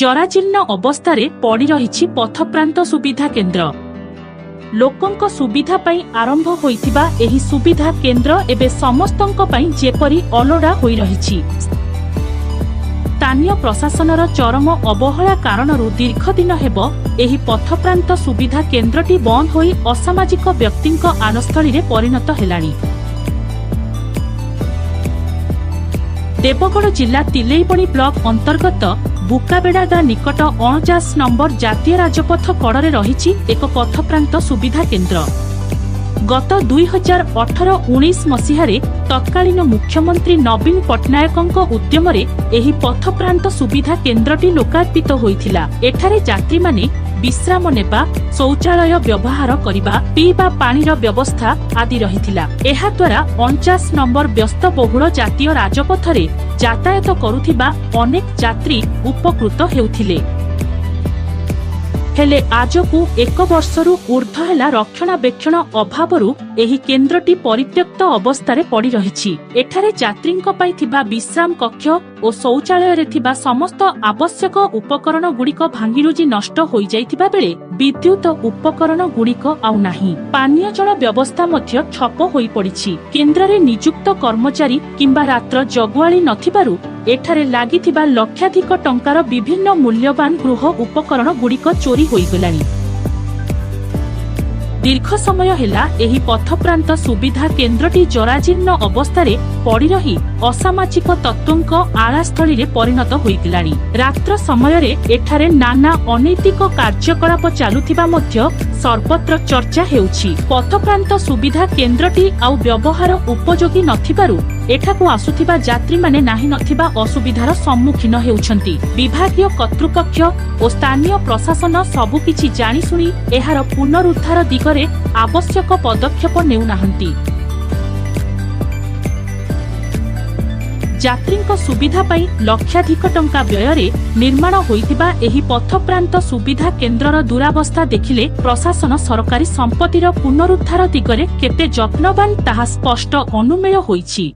ଜରାଜୀର୍ଣ୍ଣ ଅବସ୍ଥାରେ ପଡ଼ିରହିଛି ପଥପ୍ରାନ୍ତ ସୁବିଧା କେନ୍ଦ୍ର। ଲୋକଙ୍କ ସୁବିଧା ପାଇଁ ଆରମ୍ଭ ହୋଇଥିବା ଏହି ସୁବିଧା କେନ୍ଦ୍ର ଏବେ ସମସ୍ତଙ୍କ ପାଇଁ ଯେପରି ଅଲୋଡ଼ା ହୋଇ ରହିଛି। ସ୍ଥାନୀୟ ପ୍ରଶାସନର ଚରମ ଅବହେଳା କାରଣରୁ ଦୀର୍ଘଦିନ ହେବ ଏହି ପଥପ୍ରାନ୍ତ ସୁବିଧା କେନ୍ଦ୍ରଟି ବନ୍ଦ ହୋଇ ଅସାମାଜିକ ବ୍ୟକ୍ତିଙ୍କ ଆଡସ୍ଥଳୀରେ ପରିଣତ ହେଲାଣି। ଦେବଗଡ଼ ଜିଲ୍ଲା ତିଲେଇବଣି ବ୍ଲକ ଅନ୍ତର୍ଗତ ବୁକାବେଡ଼ା ଗାଁ ନିକଟ 49 ନମ୍ବର ଜାତୀୟ ରାଜପଥ କଡ଼ରେ ରହିଛି ଏକ ପଥପ୍ରାନ୍ତ ସୁବିଧା କେନ୍ଦ୍ର। ଗତ 2018-19 ମସିହାରେ ତତ୍କାଳୀନ ମୁଖ୍ୟମନ୍ତ୍ରୀ ନବୀନ ପଟ୍ଟନାୟକଙ୍କ ଉଦ୍ୟମରେ ଏହି ପଥପ୍ରାନ୍ତ ସୁବିଧା କେନ୍ଦ୍ରଟି ଲୋକାର୍ପିତ ହୋଇଥିଲା। ଏଠାରେ ଯାତ୍ରୀମାନେ ବିଶ୍ରାମ ନେବା, ଶୌଚାଳୟ ବ୍ୟବହାର କରିବା, ପିଇବା ପାଣିର ବ୍ୟବସ୍ଥା ଆଦି ରହିଥିଲା। ଏହାଦ୍ୱାରା 49 ନମ୍ବର ବ୍ୟସ୍ତବହୁଳ ଜାତୀୟ ରାଜପଥରେ ଯାତାୟାତ କରୁଥିବା ଅନେକ ଯାତ୍ରୀ ଉପକୃତ ହେଉଥିଲେ। ହେଲେ ଆଜକୁ ଏକ ବର୍ଷରୁ ଊର୍ଦ୍ଧ୍ୱ ହେଲା ରକ୍ଷଣାବେକ୍ଷଣ ଅଭାବରୁ ଏହି କେନ୍ଦ୍ରଟି ପରିତ୍ୟକ୍ତ ଅବସ୍ଥାରେ ପଡ଼ି ରହିଛି। ଏଠାରେ ଯାତ୍ରୀଙ୍କ ପାଇଁ ଥିବା ବିଶ୍ରାମ କକ୍ଷ ଓ ଶୌଚାଳୟରେ ଥିବା ସମସ୍ତ ଆବଶ୍ୟକ ଉପକରଣ ଗୁଡ଼ିକ ଭାଙ୍ଗିରୁଜି ନଷ୍ଟ ହୋଇଯାଇଥିବା ବେଳେ ବିଦ୍ୟୁତ ଉପକରଣ ଗୁଡ଼ିକ ଆଉ ନାହିଁ। ପାନୀୟ ଜଳ ବ୍ୟବସ୍ଥା ମଧ୍ୟ ଠପ ହୋଇପଡ଼ିଛି। କେନ୍ଦ୍ରରେ ନିଯୁକ୍ତ କର୍ମଚାରୀ କିମ୍ବା ରାତ୍ର ଜଗୁଆଳି ନଥିବାରୁ ଏଠାରେ ଲାଗିଥିବା ଲକ୍ଷାଧିକ ଟଙ୍କାର ବିଭିନ୍ନ ମୂଲ୍ୟବାନ ଗୃହ ଉପକରଣ ଗୁଡ଼ିକ ଚୋରି ହୋଇଗଲାଣି। ଦୀର୍ଘ ସମୟ ହେଲା ଏହି ପଥପ୍ରାନ୍ତ ସୁବିଧା କେନ୍ଦ୍ରଟି ଜରାଜୀର୍ଣ୍ଣ ଅବସ୍ଥାରେ ପଡ଼ି ରହି ଅସାମାଜିକ ତତ୍ତ୍ୱଙ୍କ ଆଳାସ୍ଥଳୀରେ ପରିଣତ ହୋଇଗଲାଣି। ରାତ୍ର ସମୟରେ ଏଠାରେ ନାନା ଅନୈତିକ କାର୍ଯ୍ୟକଳାପ ଚାଲୁଥିବା ମଧ୍ୟ ସର୍ବତ୍ର ଚର୍ଚ୍ଚା ହେଉଛି। ପଥପ୍ରାନ୍ତ ସୁବିଧା କେନ୍ଦ୍ରଟି ଆଉ ବ୍ୟବହାର ଉପଯୋଗୀ ନଥିବାରୁ ଏଠାକୁ ଆସୁଥିବା ଯାତ୍ରୀମାନେ ନାହିଁ ନଥିବା ଅସୁବିଧାର ସମ୍ମୁଖୀନ ହେଉଛନ୍ତି। ବିଭାଗୀୟ କର୍ତ୍ତୃପକ୍ଷ ଓ ସ୍ଥାନୀୟ ପ୍ରଶାସନ ସବୁକିଛି ଜାଣିଶୁଣି ଏହାର ପୁନରୁଦ୍ଧାର ଦିଗରେ ଆବଶ୍ୟକ ପଦକ୍ଷେପ ନେଉନାହାନ୍ତି। ଯାତ୍ରୀଙ୍କ ସୁବିଧା ପାଇଁ ଲକ୍ଷାଧିକ ଟଙ୍କା ବ୍ୟୟରେ ନିର୍ମାଣ ହୋଇଥିବା ଏହି ପଥପ୍ରାନ୍ତ ସୁବିଧା କେନ୍ଦ୍ରର ଦୁରାବସ୍ଥା ଦେଖିଲେ ପ୍ରଶାସନ ସରକାରୀ ସମ୍ପତ୍ତିର ପୁନରୁଦ୍ଧାର ଦିଗରେ କେତେ ଯତ୍ନବାନ, ତାହା ସ୍ପଷ୍ଟ ଅନୁମେୟ ହୋଇଛି।